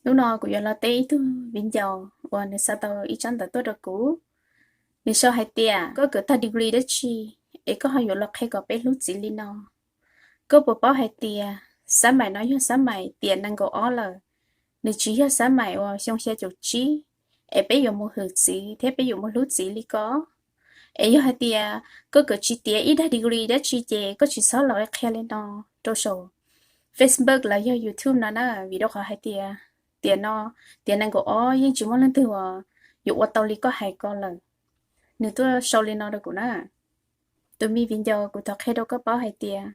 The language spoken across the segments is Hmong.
Hnub no kuv yuav los teb ib tug viv ncaus uas nws xa tau ib tsab ntawv tuaj rau kuv. Nws sau hais tias, koj kawm tag degree dab tsi es koj ho yuav los qhia kom peb hlub txiv li no? Koj puas paub hais tias xab maim no yog xab maim tiam nees nkaum ob lawm, nws tsis yog xab maim uas xyoo xya caum tsib es peb yuav mus hwm txiv thiab peb yuav mus hlub txiv li ko? Es yog hais tias koj kawm tsis tiav ib daim degree dab tsi ces koj tsis txhob los qhia li no rau saum Facebook los yog YouTube no na, vim rau qhov hais tias tiam no, tiam nees nkaum ob yeej tsis muaj leej twg uas yuav ua tau li koj hais ko lawm. Nws tuaj sau li no rau kuv na. Tus me viv ncaus, kuv thov qhia rau koj paub hais tias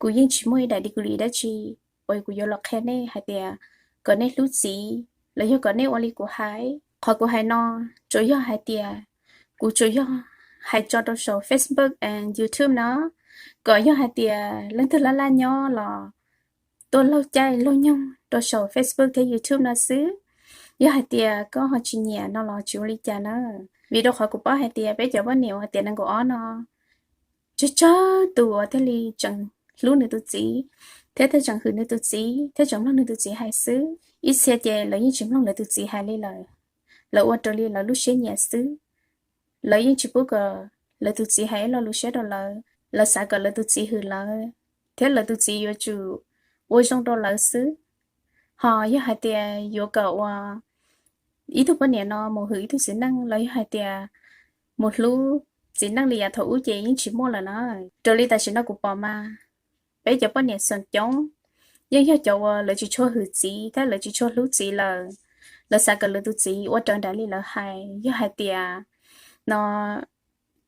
kuv yeej tsis muaj ib daim degree dab tsi uas kuv yuav los qhia nej hais tias kom nej hlub txiv los yog kom nej ua li kuv hais. Qhov kuv hais no tsuas yog hais tias kuv tsuas yog hais tso rau saum Facebook and YouTube no, kom yog hais tias leej twg laj laj nyob los tuaj laug caij laug nyoog rau saum Facebook thiab YouTube no xwb. Yog hais tias koj ho tsis nyiam no los tsis ua li cas na, vim rau qhov kuv paub hais tias peb cov poj niam uas tiam nees nkaum ob no tsawg tsawg tus uas thiaj li tseem hlub nws tus txiv thiab thiaj tseem hwm nws tus txiv thiab tseem mloog nws tus txiv hais xwb. Ib txhia ces lawv yeej tsis mloog lawv tus txiv hais li lawm, lawv ua raws li lawv lub siab nyiam xwb. Lawv yeej tsis pub kom lawv tus txiv hais ib lo lus siab rau lawv, lawv xav kom lawv tus txiv hwm lawv thiab lawv tus txiv yuav tsum ua zoo rau lawv xwb. Ho yog hais tias yuav kom uas ib tug poj niam no mus hwm ib tug txiv neej los yog hais tias mus hlub txiv neej li yav thaum ub ces yeej tsis muaj lawm na. Raws li tam sim no kuv pom mas peb cov poj niam xeem coob yeej yog cov uas lawv tsis tshua hwm txiv thiab lawv tsis tshua hlub txiv lawm. Lawv xav kom lawv tus txiv ua raws nraim li lawv hais. Yog hais tias no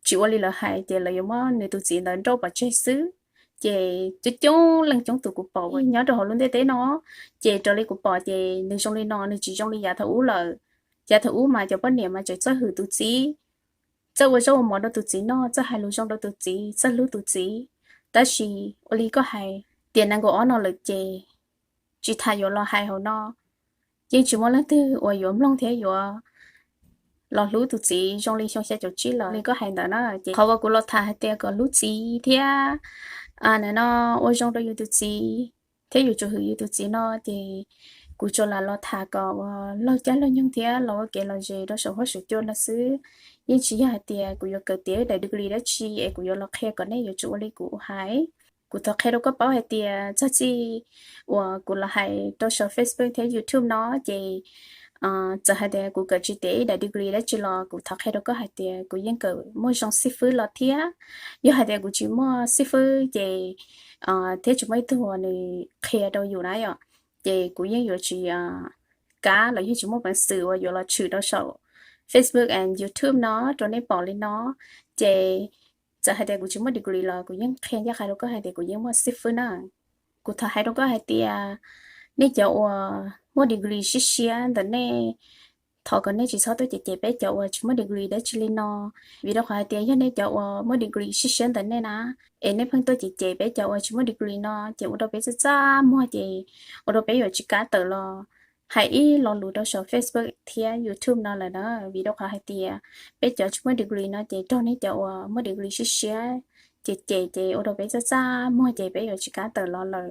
tsis ua li lawv hais ces lawv yuav muab nws tus txiv ntawd nrauj pov tseg xwb. Ces coob coob leej coob tus kuv pom nyob rau hauv lub ntiaj teb no, ces raws li kuv pom ces nws zoo li no, nws tsis zoo li yav thaum ub lawm. Yav thaum ub mas cov poj niam mas tseem txawj hwm tus txiv, txawj ua zaub ua mov rau tus txiv noj, txawj hais lus zoo rau tus txiv, txawj hlub tus txiv. Tab sis ua li koj hais, tiam nees nkaum ob no lawm ces tsis tas yuav los hais hauv no, yeej tsis muaj leej twg uas yuav mloog thiab yuav los hlub tus txiv zoo li xyoo xya caum tsib los li koj hais ntawd na. Ces qhov uas kuv los tham hais tias kom hlub txiv thiab no ua zoo rau yus tus txiv thiab yuav tsum hwm yus tus txiv no ces kuv tsuas lam los tham kom ua laug caij laug nyoog thiab los ua kev lom zem rau saum huab saum cua no xwb. Yeej tsis yog hais tias kuv yuav kawm tiav daim degree dab tsi es kuv yuav los qhia kom nej yuav tsum ua li kuv hais. Kuv thov qhia rau koj paub hais tias txog txij uas kuv los hais rau saum Facebook thiab YouTube no ces txawm hais tias kuv kawm tsis tiav ib daim degree dab tsi los kuv thov qhia rau koj hais tias kuv yeej kawm muaj zoo xib fwb los thiab. Yog hais tias kuv tsis muaj xib fwb ces thiab tsis muaj ib tug uas nws qhia rau yus na yom, ces kuv yeej yuav tsis kav los yeej tsis muaj peev xwm uas yuav los tshwm rau saum Facebook and YouTube no rau nej pom li no. Ces txawm hais tias kuv tsis muaj degree los kuv yeej qhia ncaj qha rau koj hais tias kuv yeej muaj xib fwb na. Kuv thov hais rau koj hais tias nej cov uas muaj degree siab siab ntawm nej, thov kom nej tsis txhob tuaj cem cem peb cov uas tsis muaj degree dab tsi li no. Vim rau qhov hais tias yog nej cov uas muaj degree siab siab ntawm nej na, es nej pheej tuaj cem cem peb cov uas tsis muaj degree no ces ua rau peb txaj txaj muag ces ua rau peb yuav tsis kav tawm los hais ib lo lus rau saum Facebook thiab YouTube no lawm na. Vim rau qhov hais tias peb cov tsis muaj degree no ces raug nej cov uas muaj degree siab siab cem cem ces ua rau peb txaj txaj muag ces peb yuav tsis kav tawm los lawm.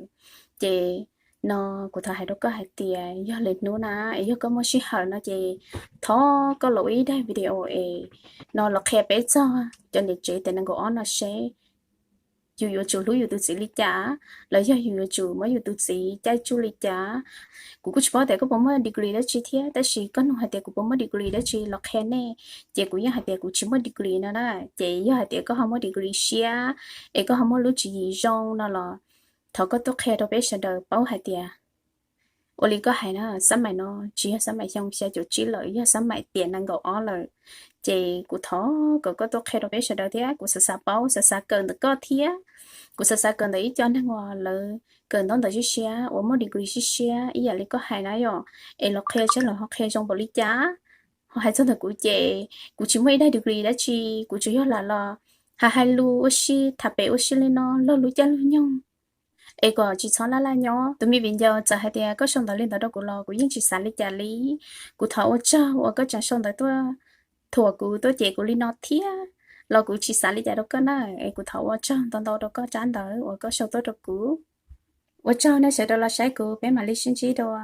Ces no kuv thov hais rau koj hais tias yog lwm hnub na es yog koj muaj sij hawm no ces thov koj los ua ib daim video es no los qhia peb txog cov niam tsev tiam nees nkaum ob no seb yus yuav tsum hlub yus tus txiv li cas, los yog yus yuav tsum muab yus tus txiv caij tsuj li cas. Kuv kuj tsis paub tias koj puas muaj degree dab tsi thiab, tab sis koj nug hais tias kuv puas muaj degree dab tsi los qhia nej, ces kuv yeej hais tias kuv tsis muaj degree no na. Ces yog hais tias koj ho muaj degree siab es koj ho muaj lub tswv yim zoo no los thov koj tuaj qhia rau peb sawv daws paub hais tias ua li koj hais na, xab maim no tsis yog xab maim xyoo xya caum tsib lawm, yog xab maim tiam nees nkaum ob lawm. Ces kuv thov kom koj tuaj qhia rau peb sawv daws thiab, kuv xav xav paub, xav xav kawm ntawm koj thiab. Kuv xav xav kawm ntawm ib co neeg uas lawv kawm ntaub ntawv siab siab uas muaj degree siab siab ib yam li koj hais na yom, es los qhia seb lawv ho qhia zoo npaum li cas. Ho hais txog ntawm kuv ces kuv tsis muaj ib daim degree dab tsi, kuv tsuas yog lam los hais hais lus ua si tham pem ua si li no laug lub caij lub nyoog es kom tsis txhob laj laj nyob. Tus me viv ncaus, txawm hais tias koj sau ntawv li ntawd rau kuv los kuv yeej tsis xav li cas li. Kuv thov ua tsaug uas koj tseem sau ntawv tuaj thuam kuv, tuaj cem kuv li no thiab los kuv tsis xav li cas rau koj na. Es kuv thov ua tsaug ntau ntau rau koj tsab ntawv uas koj sau tuaj rau kuv. Ua tsaug nej sawv daws los saib kuv, peb mam li sib ntsib dua.